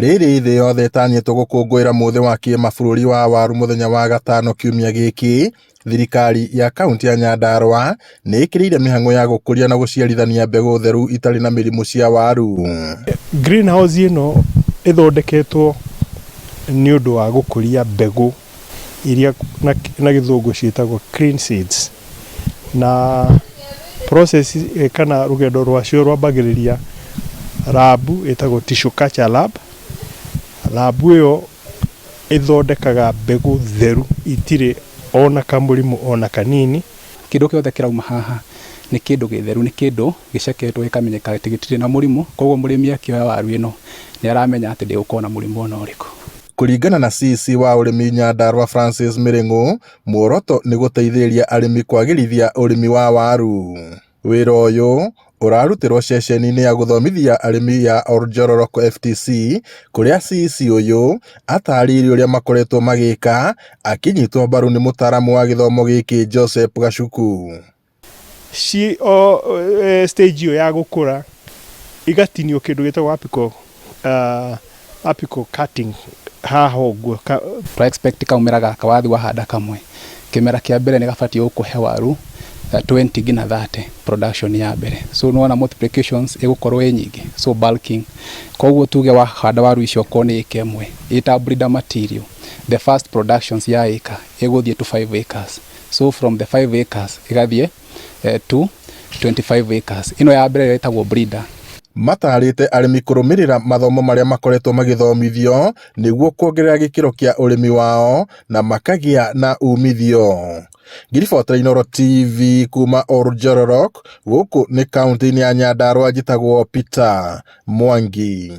Rĩrĩ thĩ yothe ĩtanyĩtwo gũkũngũĩra mũthĩ wa kĩmabũrũri wa waru mũthenya wa gatano kiumia gĩkĩ, thirikari ya kaunti ya Nyandarua nĩ ĩkĩrĩire mĩhang'o ya gũkũria na gũciarithania mbegũ theru itarĩ na mĩrimũ cia waru. Greenhouse ĩno ĩthondeketwo nĩ ũndũ wa gũkũria mbegũ iria na gĩthũngũ ciĩtagwo clean seeds na process kana rũgendo rwacio rwambagĩrĩria lab ĩtagwo tissue culture lab. Lab ĩyo ĩthondekaga mbegũ theru itirĩ ona kamũrimũ ona kanini. Kĩndũ gĩothe kĩrauma haha nĩ kĩndũ gĩtheru, nĩ kĩndũ gĩceketwo gĩkamenyeka atĩ gĩtirĩ na mũrimũ, koguo mũrĩmi akĩoya waru ĩno nĩ aramenya atĩ ndĩgũkorwo na mũrimũ ona ũrĩkũ. Kũringana na CEC wa ũrĩmi Nyandarua Francis Mĩrĩng'ũ, muoroto nĩ gũteithĩrĩria arĩmi kwagĩrithia ũrĩmi wa waru. Wĩra ũyũ ũrarutĩrwo ceceni-inĩ ya gũthomithia arĩmi ya Oljororok FTC kũrĩa CEC ũyũ atarĩirie ũrĩa makoretwo magĩka akĩnyitwo mbaru nĩ mũtaramu wa gĩthomo gĩkĩ Joseph Gacuku. Ci o stage ĩyo ya gũkũra igatinio kĩndũ gĩtagwo apical, apical cutting haha ũguo. Tũra expect kaumera gaka wathiĩ wahanda kamwe kĩmera kĩa mbere nĩ gabatiĩ gũkũhe waru 20 nginya 30 production ya mbere, so nĩwona multiplications ĩgũkorwo ĩ nyingĩ, so bulking. Koguo tuge wahanda waru icio okorwo nĩ ĩka ĩmwe ĩta breeder material, the first productions ya ĩka ĩgũthiĩ to 5 acres, so from the 5 acres ĩgathiĩ to 25 acres. Ĩno ya mbere ĩtagwo breeder. Matarĩte arĩmi kũrũmĩrĩra mathomo marĩa makoretwo magĩthomithio nĩguo kuongerera gĩkĩro kĩa ũrĩmi wao na makagĩa na umithio. Ngĩribotera Inooro TV kuma Oljororok gũkũ nĩ kaunti-inĩ ya Nyandarua, njĩtagwo Peter Mwangi.